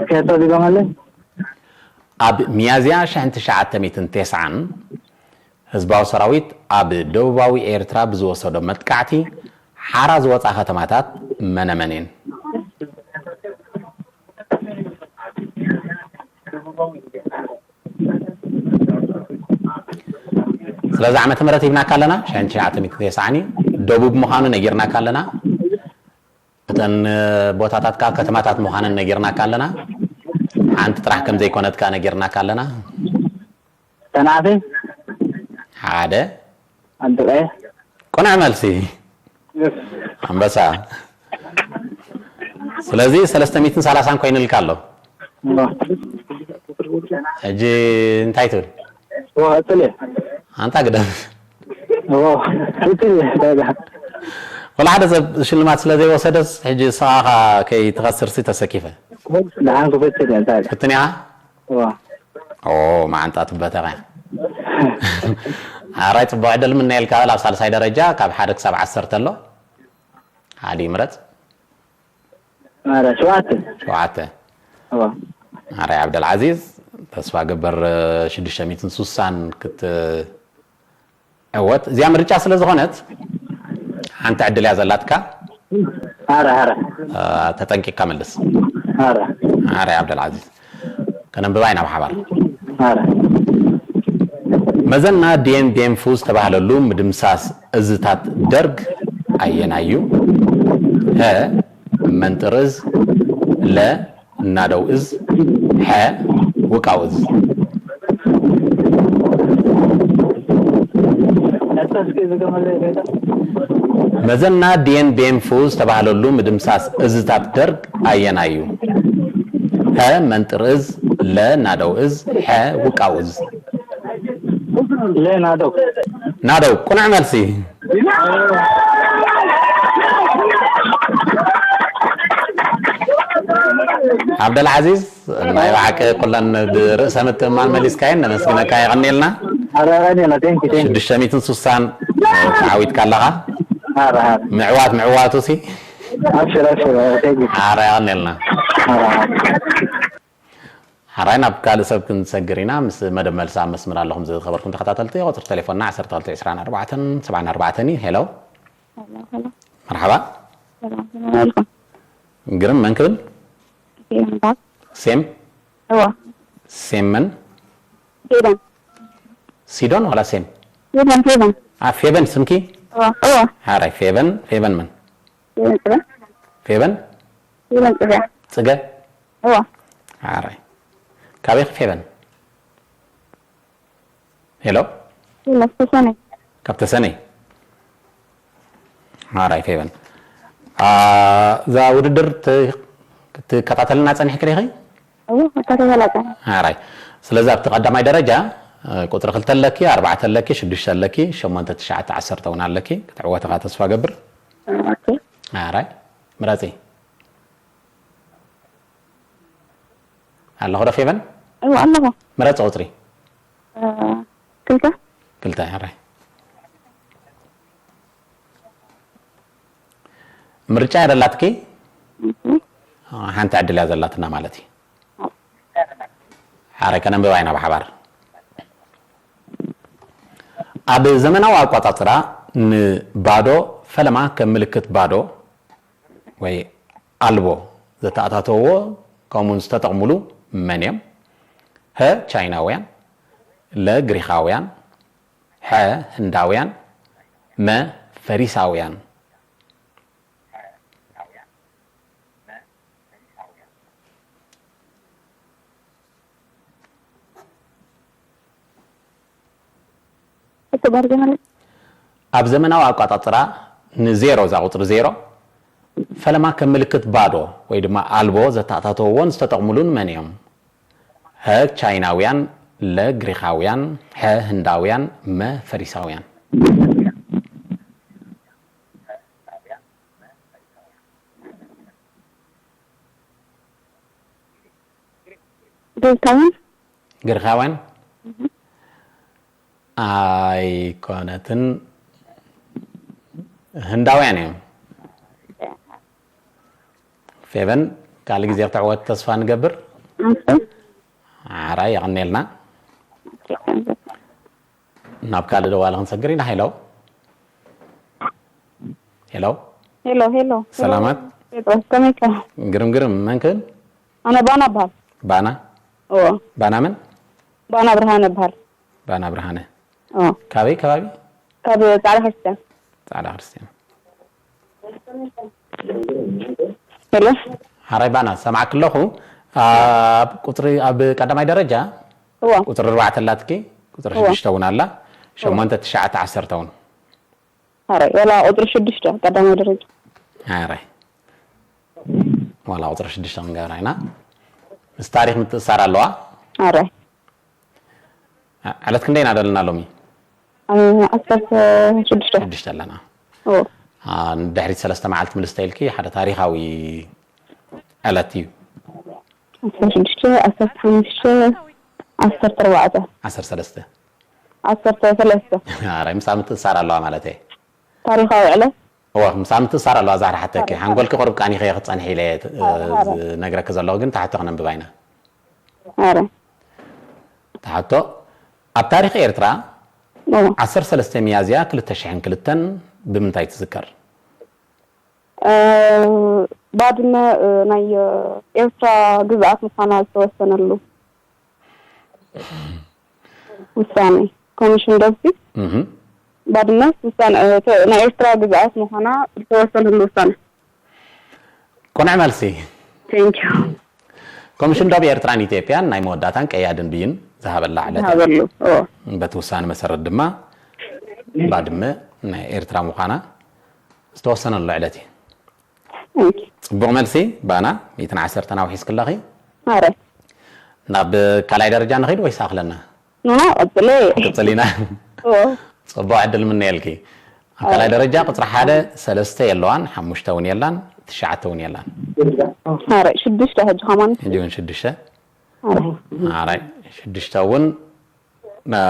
ከቶ ድገመለይ። ኣብ ሚያዝያ ሽሕን ትሽዓተ ሚእትን ተስዓን ህዝባዊ ሰራዊት ኣብ ደቡባዊ ኤርትራ ብዝወሰዶ መጥቃዕቲ ሓራ ዝወፃ ከተማታት መነ መን እየን? ስለዚ ዓመተ ምህረት ሂብናካ ኣለና፣ ሽሕን ትሽዓተ ሚእትን ተስዓን እዩ። ደቡብ ምዃኑ ነጊርናካ ኣለና። እተን ቦታታት ከኣ ከተማታት ምዃነን ነጊርናካ ኣለና። ሓንቲ ጥራሕ ከም ዘይኮነት ከኣ ነጊርናካ ኣለና። ሰንዓፈ። ሓደ። ኣንጥቐየ። ቁኑዕ መልሲ። ኣንበሳ። ስለዚ ሰለስተ ሚእትን ሰላሳን ኮይኑልካ ኣሎ። ሕጂ እንታይ ትብል? ወ፣ ቀጽል እየ። ኣንታ ግደፍ። ወ፣ ቀጽል እየ። ዳጋ። ወላ ሓደ ሰብ ሽልማት ስለ ዘይወሰደስ ሕጂ ስኻ ከይትኸስርሲ ተሰኪፈ። ንዓን ክፈትን እየ፣ እንታይ? ፍትን ኢኻ? ወ። ኦ፣ መዓንጣ ትበተኸ። ኣራይ ጽቡቕ ዕድል ምነየልካ። ኣብ ሳልሳይ ደረጃ ካብ ሓደ ክሳብ ዓሰርተ ኣሎ። ሓደ ይምረጽ። ኣረ፣ ሸውዓተ። ሸውዓተ። ወ። ኣራይ ዓብደልዓዚዝ፣ ተስፋ ገበር ሽዱሽተ ሚእትን ሱሳን ክት-፣ ዕወት። እዚኣ ምርጫ ስለ ዝኾነት ሓንቲ ዕድል እያ ዘላትካ። ኣረ፣ ኣረ። አ፣ ተጠንቂቕካ መልስ። ኣረ። ኣራይ ዓብደልዓዚዝ። ከነንብባ ኢና ብሓባር። ኣረ። መዘና ዲኤን ቢኤንፉ ዝተባህለሉ ምድምሳስ እዝታት ደርግ ኣየናይ እዩ? ሀ፣ መንጥር እዝ፣ ለ፣ ናደው እዝ፣ ሐ፣ ውቃው እዝ። መዘና ዲኤን ቢኤንፉ ዝተባህለሉ ምድምሳስ እዝታት ደርግ ኣየናይ እዩ? ሀ፣ መንጥር እዝ፣ ለ፣ ናደው እዝ፣ ሐ፣ ውቃው እዝ። ለ፣ ናደው። ናደው፣ ቅኑዕ መልሲ። ዓብደልዓዚዝ፣ ናይ ብሓቂ ኩለን ብርእሰ ምትእምማን መሊስካየን፣ ነመስግነካ፣ የቐንየልና። ኣረ፣ ኣረ፣ ቴንክ ዩ፣ ቴንክ ዩ። ሽዱሽተ ሚእትን ሱሳን ተዓዊትካ ኣለኻ። ኣረ፣ ኣረ። ምዕዋት ምዕዋቱ ሲ ኣብሽር፣ ኣብሽር፣ ቴንክ ዩ። ኣረ፣ የቐንየልና። ኣረ፣ ኣረ። ሓራይ ናብ ካልእ ሰብ ክንሰግር ኢና። ምስ መደብ መልሲ ኣብ መስመር ኣለኹም ዝኸበርኩም ተኸታተልቲ፣ ቁጽሪ ቴሌፎንና ዓሰርተ ክልተ ዕስራን ኣርባዕተን ሰብዓን ኣርባዕተን እዩ። ሄሎ። ሄሎ፣ ሄሎ። መርሓባ። ሰላም፣ ሰላም ኣለኩም። ግርም፣ መን ክብል? ፌቨን ባክ። ሴም? እዋ። ሴም መን? ፌቨን። ሲዶን ዋላ ሴም? ፌቨን፣ ፌቨን። አ፣ ፌቨን ስምኪ? እዋ፣ እዋ። ሓራይ ፌቨን፣ ፌቨን መን? ፌቨን ጽበ። ፌቨን? ፌቨን ጽበ። ጽገ? እዋ። ሓራይ። ካበይ ፌቨን? ሄሎ? ሄሎ፣ ተሰነይ። ካብ ተሰነይ? ኣራይ ፌቨን፣ እዛ ውድድር ትከታተልና ጸኒሕኪ ዲኺ? እዎ፣ እከታተላ ጸኒሐ። ኣራይ፣ ስለዚ ኣብቲ ቀዳማይ ደረጃ ቁፅሪ ክልተ ኣለኪ፣ ኣርባዕተ ኣለኪ፣ ሽዱሽተ ኣለኪ፣ ሸሞንተ፣ ትሽዓተ፣ ዓሰርተ እውን ኣለኪ። ክትዕወቲ ከዓ ተስፋ ገብር። ኣራይ፣ ምረፂ። ኣለኹ ዶ ፌቨን? እዎ ኣለኹ። ምረፂ ቁፅሪ። ክልተ። ክልተ። ኣራይ፣ ምርጫ እያ ዘላትኪ። ሓንቲ ዕድል እያ ዘላትና ማለት እዩ። ሓረ ከነንብባ ኢና ብሓባር። ኣብ ዘመናዊ ኣቋጻጽራ ንባዶ ፈለማ ከም ምልክት ባዶ ወይ ኣልቦ ዘተኣታተውዎ ከምኡውን ዝተጠቕሙሉ መን እዮም? ሀ ቻይናውያን፣ ለ ግሪኻውያን፣ ሐ ህንዳውያን፣ መ ፈሪሳውያን። ኣብ ዘመናዊ ኣቋጻጽራ ንዜሮ፣ እዛ ቁጽሪ ዜሮ ፈለማ ከም ምልክት ባዶ ወይ ድማ ኣልቦ ዘተኣታተውዎን ዝተጠቕሙሉን መን እዮም? ሀ ቻይናውያን፣ ለ ግሪኻውያን፣ ሐ ህንዳውያን፣ መ ፈሪሳውያን። ግሪካውያን። ግሪኻውያን ኣይኮነትን፣ ህንዳውያን እዮም። ፌቨን ካልእ ግዜ ክትዕወት ተስፋ ንገብር። ሓራይ የቐኔልና። ናብ ካልእ ደዋሊ ክንሰግር ኢና። ሄሎ ሄሎ። ሄሎ ሄሎ። ሰላማት። ጴጥሮስ ከመይካ? ግርም ግርም። መን ክብል? ኣነ ባና እበሃል። ባና። እዎ። ባና መን? ባና ብርሃነ እበሃል። ባና ብርሃነ። እዎ። ካበይ ከባቢ? ካብ ጻዕዳ ክርስቲያን። ጻዕዳ ክርስቲያን። ሄሎ። ሓራይ ባና ሰማዕክ ኣለኹ። ኣብ ቁጽሪ ኣብ ቀዳማይ ደረጃ እዎ። ቁጽሪ ኣርባዕተ ኣላትኪ፣ ቁጽሪ እዎ። ሽዱሽተ እውን ኣላ፣ ሸሞንተ፣ ትሽዓተ፣ ዓሰርተ እውን። ሓራይ ወላ ቁጽሪ ሽዱሽተ ቀዳማይ ደረጃ። ሓራይ ዋላ ቁጽሪ ሽዱሽተ ክንገብራ ኢና። ምስ ታሪኽ ምትእሳር ኣለዋ። ሓራይ። ዕለት ክንደይ ኢና ዘለና ሎሚ? ዓሰርተ ሽዱሽተ። ሽዱሽተ ኣለና። እዎ። ድሕሪት ሰለስተ መዓልቲ ምልስተ ኢልኪ ሓደ ታሪኻዊ ዕለት እዩ። ዓሰርተ ሽዱሽተ፣ ዓሰርተ ሓሙሽተ፣ ዓሰርተ ኣርባዕተ። ዓሰርተ ሰለስተ። ዓሰርተ ሰለስተ። ኣረ ምሳ ምትእሳር ኣለዋ ማለት እየ። ታሪኻዊ ዕለት። እወ ምሳ ምትእሳር ኣለዋ። ዛሕራ ሓተኪ ሓንጎልኪ ቁርብ ቃኒኸ ክትፀንሒ ኢለ ዝነግረኪ ዘለኹ ግን ተሓቶ ክነንብባ ኢና። ኣረ ተሓቶ ኣብ ታሪኽ ኤርትራ እዎ። ዓሰርተ ሰለስተ ሚያዝያ ክልተ ሽሕን ክልተን ብምንታይ ትዝከር? ባድመ ናይ ኤርትራ ግዝኣት ምዃና ዝተወሰነሉ ውሳኔ ኮሚሽን ደብሲ። ባድመ ናይ ኤርትራ ግዝኣት ምዃና ዝተወሰነሉ ውሳኔ። ቁኑዕ መልሲ። Thank you። ኮሚሽን ዶብ ኤርትራን ኢትዮጵያን ናይ መወዳእታን ቀያድን ብይን ዝሃበላ ዕለት እያ። ዝሃበሉ። በቲ ውሳኔ መሰረት ድማ ባድመ ናይ ኤርትራ ምዃና ዝተወሰነሉ ዕለት እዩ። Thank you። ጽቡቕ መልሲ ባና። ሚእትን ዓሰርተን ኣውሒስኪ ኣለኺ። ኣረ ናብ ካልኣይ ደረጃ ንኺድ ወይስ ኣኽለና? ኖ ኖ ቀጽለ። ቅጽል ኢና። ኦ ጽቡቕ ዕድል ምነየልኪ። ኣብ ካልኣይ ደረጃ ቁጽሪ ሓደ ሰለስተ የለዋን፣ ሓሙሽተ እውን የላን፣ ትሽዓተ እውን የላን። ኣረ ሽዱሽተ ሕጂ ከማን። ሕጂ እውን ሽዱሽተ። ኣረ ኣራይ ሽዱሽተ እውን እ፣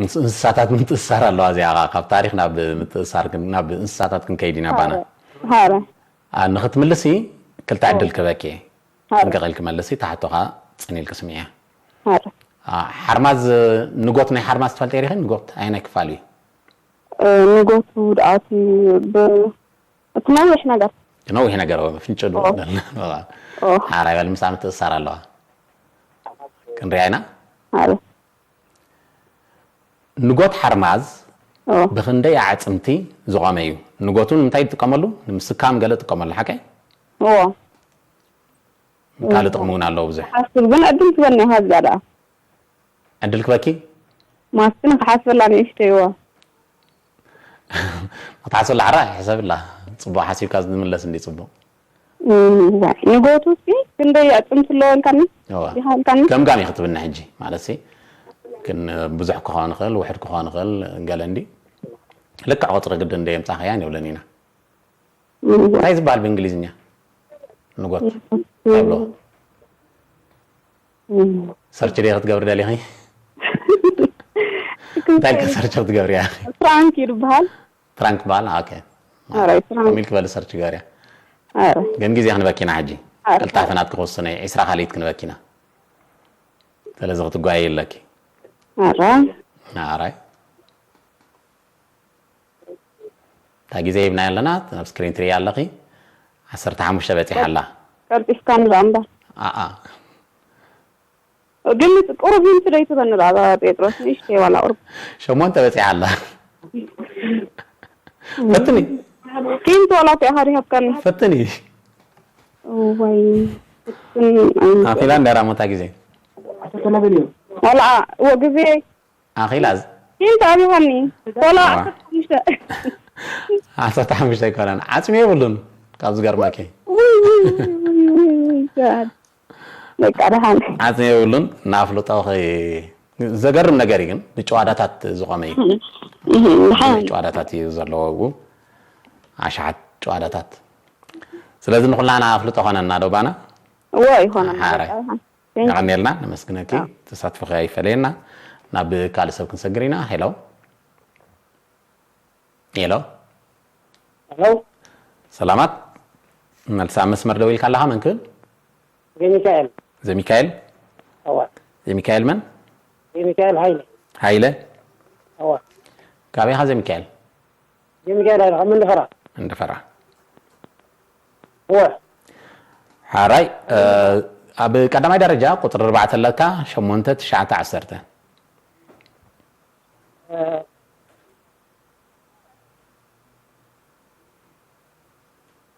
ምስ እንስሳታት ምትእሳር ኣለዋ። እዚኣ ኸዓ ካብ ታሪኽ ናብ ምትእሳር ክን- ናብ እንስሳታት ክንከይድ ኢና ባና። ኣረ ኣ፣ ንኽትምልሲ ክልተ ዕድል ክበኪ። ኣረ ጥንቅቕ ኢልኪ መልሲ፣ ተሓቶ ኸዓ ጽን ኢልኪ ስምዕያ። ኣረ ኣ፣ ሓርማዝ፣ ንጎት ናይ ሓርማዝ ትፈልጢ ዲኺ? ንጎት ኣየናይ ክፋል እዩ? ንጎቱ ደኣቲ ብ እቲ ነዊሕ ነገር። ነዊሕ ነገር፣ ፍንጭ ዶ? ኦ። ኦ። ሓራይ በል፣ ምሳ ምትእሳር ኣለዋ። ክንሪኣ ኢና። ኣረ ንጎት ሓርማዝ ኦ ብኽንደይ ኣዕጽምቲ ዝቖመ እዩ? ንጎቱ ንምንታይ ትጥቀመሉ? ንምስካም ገለ ትጥቀመሉ፣ ሓቀይ? ኦ ካልእ ጥቕሚ እውን ኣለዎ ብዙሕ። ሓስብ ግን ዕድል ትበኒ ኢኻ ዝያዳ። ዕድል ክበኪ? ማስክን ክሓስበላ ንእሽተይ እዋ። ክትሓስበላ ሓራ ሕሰብላ። ጽቡቕ ሓሲብካ ዝምለስ እንዲ ጽቡቕ። ንጎቱ ሲ ክንደይ ኣጥምት ኣለዎ ኢልካኒ? እዋ። ኢልካኒ? ገምጋም እዩ ክትብኒ ሕጂ ማለት ሲ ግን ብዙሕ ክኾን ይኽእል ውሕድ ክኾን ይኽእል። ገለ እንዲ ልክዕ ቁፅሪ ግድን እንደ የምፃኸያን የብለን ኢና። እንታይ ዝበሃል ብእንግሊዝኛ? ንጎት ይብሎ። ሰርች ደ ክትገብሪ ደሊኺ? እንታይ ኢልካ ሰርች ክትገብሪ ኢኺ? ፍራንክ እዩ ዝበሃል። ፍራንክ በሃል። ኦኬ። ኣራይ ፍራንክ። ከሚል ክበል ሰርች ገርያ። ኣረ ግን ግዜ ክንበኪና ሕጂ ኣረ ቅልጣፈ ናት ክወስነ ዒስራ ካልኢት ክንበኪና። ስለዚ ክትጓየ ኣለኪ። ኣረ ኣራይ እታ ግዜ ሂብና ኣለና። ኣብ ስክሪን ትሪኢ ኣለኺ። ዓሰርተ ሓሙሽተ በፂሓ ኣላ። ቀልጢፍካ ንራ እምበር ኣኣ ግን ቁሩብ ሂንት ደይትበኒ ራ ጴጥሮስ ንእሽተይ ዋላ ቁሩብ ሸሞንተ በፂሓ ኣላ። ፈትኒ ሂንት ዋላ እኮ ኢኻ ዲሃብካኒ ፈትኒ። ወይ ኣኺላ እንዳራሞታ ግዜ ዋላ እዎ ግዜ ኣኺላ ሂንት ኣብይሃኒ ዋላ ኣዋ። ዓሰርተ ሓሙሽተ ዓሰርተ ሓሙሽተ ኣይኮነን ዓፅሚ የብሉን። ካብ ዝገርመኪ ውይ ውይ ውይ ውይ ውይ ውይ ጋድ በቃ ደሓን ዓፅሚ የብሉን። ንኣፍልጦ ኸ- ዘገርም ነገር እዩ ግን ብጨዋዳታት ዝቆመ እዩ። ደሓን ጨዋዳታት እዩ ዘለዎ እው ኣሽሓት ጨዋዳታት። ስለዚ ንኩላና ኣፍልጦ ኾነና ዶ ባና? እዎ ይኾነና ሓራይ በቃ ደሓን የቐንየልና። ነመስግነኪ። ተሳትፎኺ ኣይፈለየና። ናብ ካልእ ሰብ ክንሰግር ኢና። ሄሎ ሄሎ ሄሎ ሰላማት። መልሳ መስመር ደው ኢልካ ኣለኻ። መን ክብል? ዘሚካኤል ዘሚካኤል። እዋ ዘሚካኤል መን? ዘሚካኤል ሃይለ ሃይለ። እዋ ካበይ ኢኻ ዘሚካኤል? ዘሚካኤል ሃይለ ካብ መንደፈራ መንደፈራ። እዋ ሓራይ ኣብ ቀዳማይ ደረጃ ቁፅሪ ኣርባዕተ ኣለካ። ሸሞንተ ትሽዓተ ዓሰርተ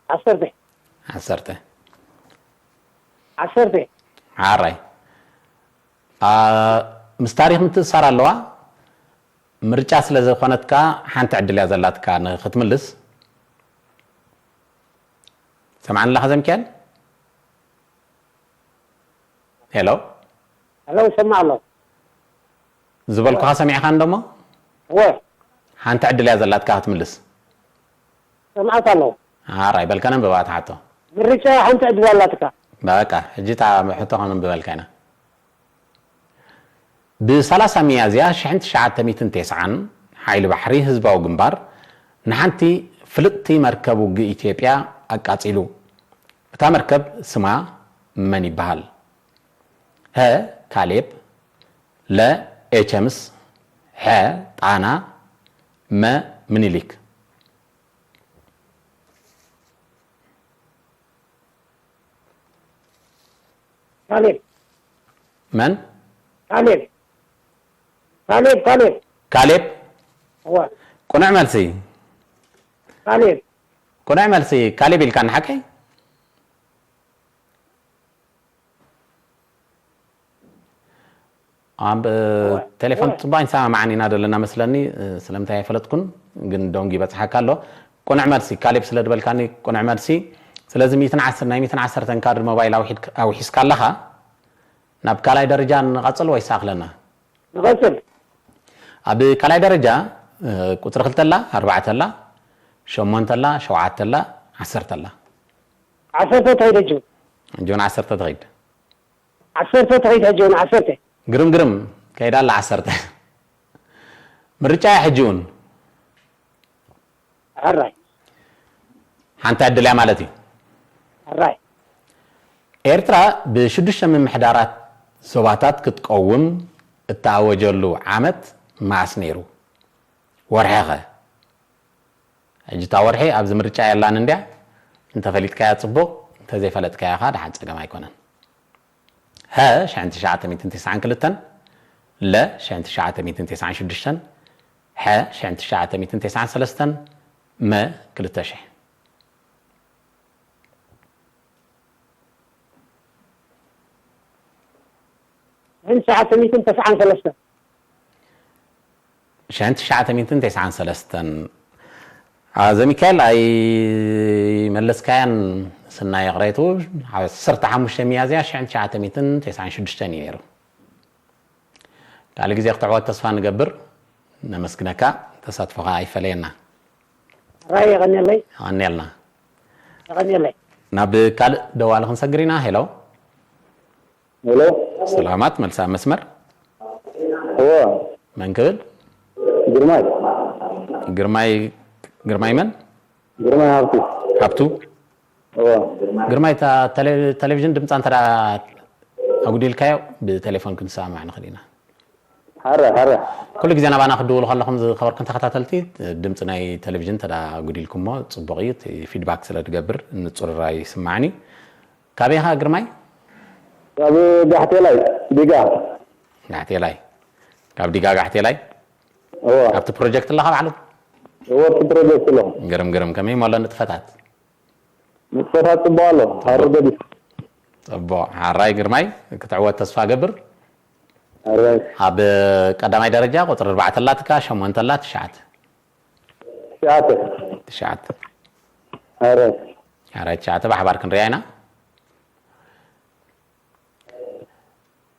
ዓሰርተ ዓሰርተ ዓሰርተ ሓራይ ምስ ታሪኽ ምትእሳር ኣለዋ። ምርጫ ስለ ዝኾነትካ ሓንቲ ዕድል እያ ዘላትካ ንክትምልስ። ሰምዓኒ ኣለኻ ዘሚካኤል? ሄሎ ሄሎ ይሰማዕ ኣሎ ዝበልኩኻ ሰሚዕኻ እንደሞ እወ ሓንቲ ዕድል እያ ዘላትካ ክትምልስ። ሰምዓት ኣሎ ሓራይ በልካ ነንብባ ትሓቶ። ምርጫ ሓንቲ ዕድል ኣላትካ በቃ ሕጂ እታ ሕቶ ከነንብበልካ ኢና። ብ30 ሚያዝያ ሽሕን ትሽዓተ ሚእትን ተስዓን ሓይሊ ባሕሪ ህዝባዊ ግንባር ንሓንቲ ፍልጥቲ መርከብ ውግእ ኢትዮጵያ ኣቃጺሉ። እታ መርከብ ስማ መን ይበሃል? ሀ ካሌብ፣ ለ ኤቸምስ፣ ሐ ጣና፣ መ ምኒሊክ። ካሌብ መን? ካሌብ ካሌብ ካሌብ ካሌብ። እዋ ቁኑዕ መልሲ። ካሌብ ቁኑዕ መልሲ ካሌብ ኢልካ ንሓቀይ። ኣብ ቴሌፎን ጽቡቅ ኣይንሰማማዓን ኢና ዘለና መስለኒ። ስለምንታይ ኣይፈለጥኩን ግን ደንጉ ይበጽሓካ ኣሎ። ቁኑዕ መልሲ ካሌብ ስለ ዝበልካኒ ቁኑዕ መልሲ። ስለዚ ሚእትን ዓሰርተ ናይ ሚእትን ዓሰርተን ካርድ ሞባይል ኣውሒድክ- ኣውሒስካ ኣለኻ። ናብ ካልኣይ ደረጃ ንቐጽል ወይስ ኣኽለና? ንቐጽል ኣብ ካልኣይ ደረጃ ቁጽሪ ክልተ ኣላ፣ ኣርባዕተ ኣላ፣ ሸሞንተ ኣላ፣ ሸውዓተ ኣላ፣ ዓሰርተ ኣላ። ዓሰርተ ተኸይድ ሕጂ እውን ሕጂ እውን ዓሰርተ ትኸይድ። ዓሰርተ ተኸይድ ሕጂ እውን ዓሰርተ ግርም ግርም ከይዳ ኣላ ዓሰርተ። ምርጫ እያ ሕጂ እውን ሕራይ ሓንቲ ዕድል እያ ማለት እዩ። ሕራይ ኤርትራ ብሽዱሽተ ምምሕዳራት ዞባታት ክትቀውም እተኣወጀሉ ዓመት መዓስ ነይሩ? ወርሒ ኸ? ሕጂ እታ ወርሒ ኣብዚ ምርጫ የላን እንድያ። እንተፈሊጥካያ ጽቡቕ፣ እንተዘይፈለጥካያ ኸኣ ደሓን ጸገም ኣይኮነን። ሀ ሽሕን ትሽዓተ ሚእትን ተስዓን ክልተን፣ ለ ሽሕን ትሽዓተ ሚእትን ተስዓን ሽዱሽተን፣ ሐ ሽሕን ትሽዓተ ሚእትን ተስዓን ሰለስተን፣ መ ክልተ ሽሕ። ሽሕን ትሽዓተ ሚእትን ተስዓን ሰለስተን ሽሕን ትሽዓተ ሚእትን ተስዓን ሰለስተን። ኣዘ ሚካኤል ኣይመለስካያን። ስናይ ይቕሬቱ ዓሰርተ ሓሙሽተ ሚያዝያ ሽሕን ትሽዓተ ሚእትን ተስዓን ሽዱሽተን እዩ ነይሩ። ካልእ ግዜ ክትዕወት ተስፋ ንገብር። ነመስግነካ። ተሳትፎኻ ኣይፈለየና። ራይ የቐንየለይ። ኣኔልና የቐንየለይ። ናብ ካልእ ደዋሊ ክንሰግር ኢና። ሄሎ። ሄሎ። ሰላማት፣ መልሳ መስመር። እዎ። መን ክብል? ግርማይ። ግርማይ ግርማይ መን? ግርማይ ሃብቱ። ሃብቱ። እዎ። ግርማይ፣ እታ ቴሌ- ቴሌቪዥን ድምፃ እንተ ኣጉዲልካዮ ብቴሌፎን ክንሰማማዕ ንኽእል ኢና። ሓረ ሓረ። ኩሉ ግዜ ናባና ክድውሉ ከለኹም ዝኸበርኩም ተኸታተልቲ፣ ድምፂ ናይ ቴሌቪዥን እንተ ኣጉዲልኩሞ ፅቡቕ እዩ። እቲ ፊድባክ ስለ ትገብር ንፁር ኣይስማዕኒ። ካበይ ኢኻ ግርማይ? ካብ ጋሕቴላይ ዲጋ። ጋሕቴላይ። ካብ ዲጋ ጋሕቴላይ? እዎ። ኣብቲ ፕሮጀክት ኣለኻ ባዕሉ? እዎ፣ ኣብቲ ፕሮጀክት ኣለኹ። ግርም ግርም። ከመይ እሞ ኣሎ ንጥፈታት? ንጥፈታት ጽቡቕ ኣሎ። ሃሩ ገዲፍ። ጽቡቕ። ሓራይ ግርማይ፣ ክትዕወት ተስፋ ገብር። ሓራይ። ኣብ ቀዳማይ ደረጃ ቁጽሪ ኣርባዕተ ኣላትካ፣ ሸሞንተ ኣላ፣ ትሽዓተ። ትሽዓተ። ትሽዓተ። ሓራይ። ሓራይ ትሽዓተ ብሓባር ክንሪኣ ኢና።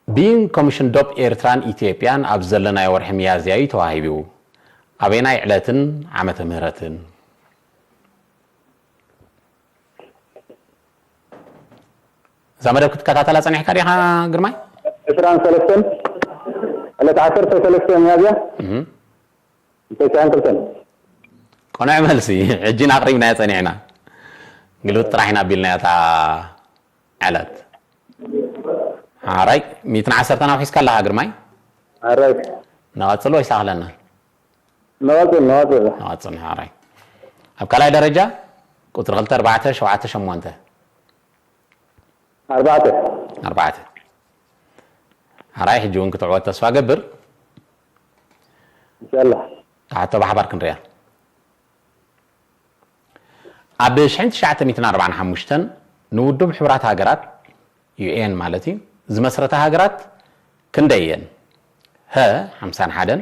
ብይን ኮሚሽን ዶብ ኤርትራን ኢትዮጵያን ኣብ ዘለናዮ ወርሒ ሚያዝያ እዩ ተዋሂቡ። ኣበየናይ ዕለትን ዓመተ ምህረትን? እዛ መደብ ክትከታተላ ጸኒሕካ ዲኻ ግርማይ? ዕስራን ሰለስተን፣ ዕለት ዓሰርተ ሰለስተ ሚያዝያ እህ። ተስዓን ክልተን። ቆንዕ መልሲ። ሕጂ ኢና ኣቕሪብናዮ ጸኒሕና። ግልብጥ ጥራሕ ኢና ኣቢልናዮ እታ ዕለት። ሓራይ፣ ሚእትን ዓሰርተን ኣውሒስካ ኣለኻ ግርማይ? ሓራይ። ነቐጽል ወይስ ኣኽለና? ነቐጽል፣ ነቐጽል። ነቐጽል፣ ሓራይ። ኣብ ካልኣይ ደረጃ ቁጽሪ ክልተ፣ ኣርባዕተ፣ ሸውዓተ፣ ሸሞንተ። ኣርባዕተ። ኣርባዕተ። ሓራይ፣ ሕጂ እውን ክትዕወት ተስፋ ገብር። ኢንሻላህ። እታ ሕቶ ብሓባር ክንሪኣ። ኣብ ሽሕን ትሽዓተ ሚእትን ኣርባዓን ሓሙሽተን ንውድብ ሕቡራት ሃገራት፣ ዩ ኤን ማለት እዩ፣ ዝመስረታ ሃገራት ክንደይ እየን? ሀ ሓምሳን ሓደን፣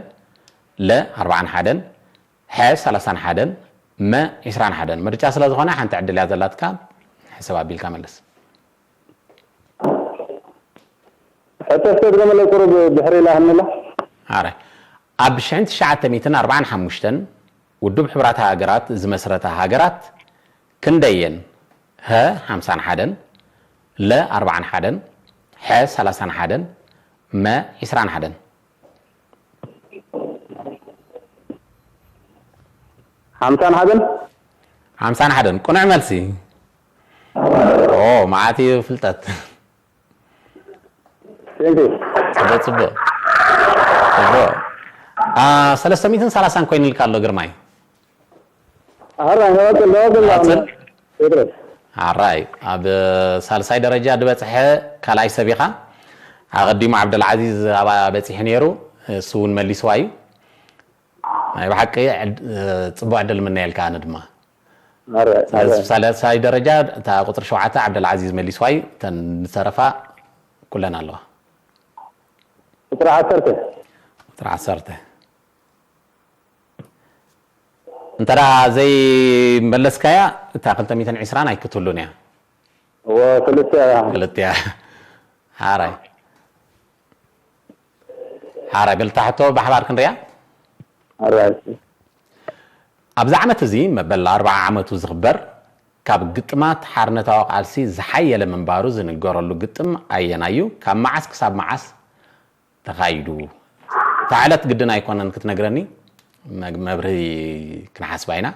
ለ ኣርባዓን ሓደን፣ ሐ ሰላሳን ሓደን፣ መ ዒስራን ሓደን። ምርጫ ስለ ዝኾነ ሓንቲ ዕድል እያ ዘላትካ፣ ሕሰብ ኣቢልካ መልስ። ሕቶ እስከ ድገመለይ ቁሩብ ድሕሪ ኢላ ሃንላ። ኣረ፣ ኣብ ሽሕን ትሽዓተ ሚእትን ኣርባዓን ሓሙሽተን ውድብ ሕቡራት ሃገራት ዝመስረታ ሃገራት ክንደይ እየን? ሀ ሓምሳን ሓደን፣ ለ ኣርባዓን ሓደን፣ ሐ ሰላሳን ሓደን፣ መ ዒስራን ሓደን። ሓምሳን ሓደን። ሓምሳን ሓደን ቅኑዕ መልሲ። ኦ፣ መዓት እዩ ፍልጠት። Thank you። ጽቡቕ፣ ጽቡቕ፣ ጽቡቕ። አ፣ ሰለስተ ሚእትን ሰላሳን ኮይኑልካ ኣሎ ግርማይ። ኣራ ነዋጽል ነዋጽል ነዋጽል? ቴድሮስ። ኣራይ፣ ኣብ ሳልሳይ ደረጃ ዝበጽሐ ካልኣይ ሰብ ኢኻ። ኣቐዲሙ ዓብደልዓዚዝ ኣብኣ በጺሑ ነይሩ፣ እሱ እውን መሊስዋ እዩ። ናይ ብሓቂ ዕድ-፣ ጽቡቕ ዕድል ምነየልካ፣ ኣነ ድማ። ኣራ ስለዚ ሳልሳይ ደረጃ እታ ቁጽሪ ሸውዓተ ዓብደልዓዚዝ መሊስዋ እዩ፣ እተን ዝተረፋ ኩለን ኣለዋ። ቁጥሪ ዓሰርተ። ቁጽሪ ዓሰርተ። እንተ ደኣ ዘይመለስካያ፣ እታ ክልተ ሚእትን ዕስራን ኣይክትህሉን እያ። እዎ፣ ክልተ። ክልተ እያ። ሓራይ። ሓራይ፣ በል እታ ሕቶ ብሓባር ክንሪኣ። ኣራይ። ኣብዚ ዓመት እዚ መበል ኣርብዓ ዓመቱ ዝኽበር፣ ካብ ግጥማት ሓርነታዊ ቃልሲ ዝሓየለ ምንባሩ ዝንገረሉ ግጥም ኣየናይ እዩ? ካብ መዓስ ክሳብ መዓስ ተኻይዱ? እታ ዕለት ግድን ኣይኮነን ክትነግረኒ፣ መግ-፣ መብርሂ ክንሓስባ ኢና።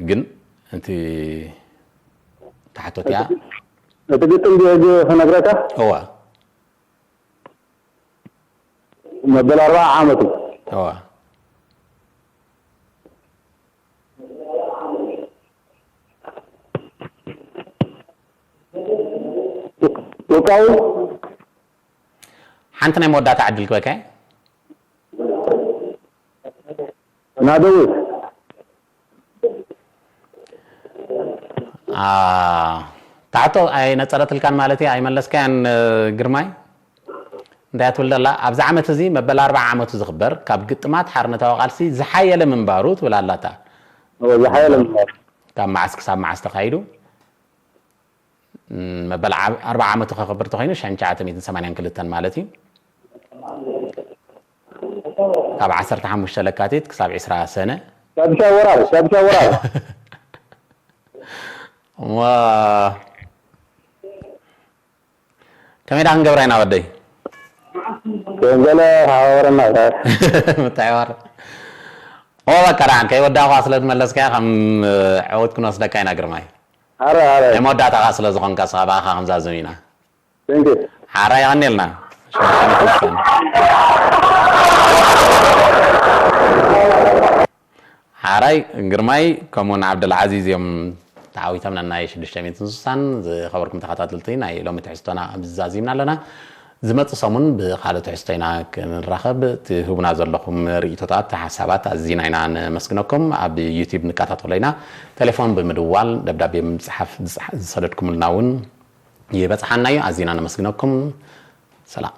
ግን እቲ ተሓቶት እያ። እቲ ግጥም ድዩ ሕጂ ክነግረካ? እወ። መበል ኣርብዓ ዓመቱ። እወ። ውቃዊ። ሓንቲ ናይ መወዳእታ ዕድል ክበካ እየ። ናደዊ። አ፣ ታሕቶ ኣይነጸረትልካን ማለት እዩ፣ ኣይመለስካያን፣ እ፣ ግርማይ? እንታይ እያ ትብል ዘላ? ኣብዚ ዓመት እዚ መበል ኣርብዓ ዓመቱ ዝኽበር ካብ ግጥማት ሓርነታዊ ቃልሲ ዝሓየለ ምንባሩ ትብል ኣላታ። ዝሓየለ ምባል። ካብ መዓስ ክሳብ መዓስ ተኻይዱ? መበል ኣርባዓ ዓመቱ ከኽብር ተኾይኑ ሽሕን ትሽዓተ ሚእትን ሰማንያን ክልተን ማለት እዩ። ካብ ዓሰርተ ሓሙሽተ ለካቲት ክሳብ ዕስራ ሰነ። ሳድሻ ወራር ሳድሻ ወራር እሞ ከመይ ዳ ክንገብራ ኢና ወደይ? ገለ ሓባበረና ምትሕባር። ኦ በቃ ደሓን ከይወዳእኳ ስለ ዝመለስካያ ከም ዕውት ክንወስደካ ኢና ግርማይ። ኣረ ኣረ ናይ መወዳእታኻ ስለ ዝኾንካ ስኻ ብኣኻ ክንዛዝም ኢና። ቴንክ ሓራ የቐኒልና። ሓራይ ግርማይ ከምኡውን ዓብደልዓዚዝ እዮም ተዓዊቶም ነናይ ሽዱሽተ ሚእትን ስሳን። ዝኸበርኩም ተኸታተልቲ ናይ ሎሚ ትሕዝቶና ኣብዚ ዛዚምና ኣለና። ዝመጽእ ሰሙን ብኻልእ ትሕዝቶ ኢና ክንራኸብ። ትህቡና ዘለኹም ርእይቶታት፣ ሓሳባት ኣዚና ኢና ነመስግነኩም። ኣብ ዩቲዩብ ንከታተሎ ኢና። ቴሌፎን ብምድዋል፣ ደብዳቤ ብምጽሓፍ ዝሰደድኩምልና እውን ይበጽሓና እዩ። ኣዚና ነመስግነኩም። ሰላም።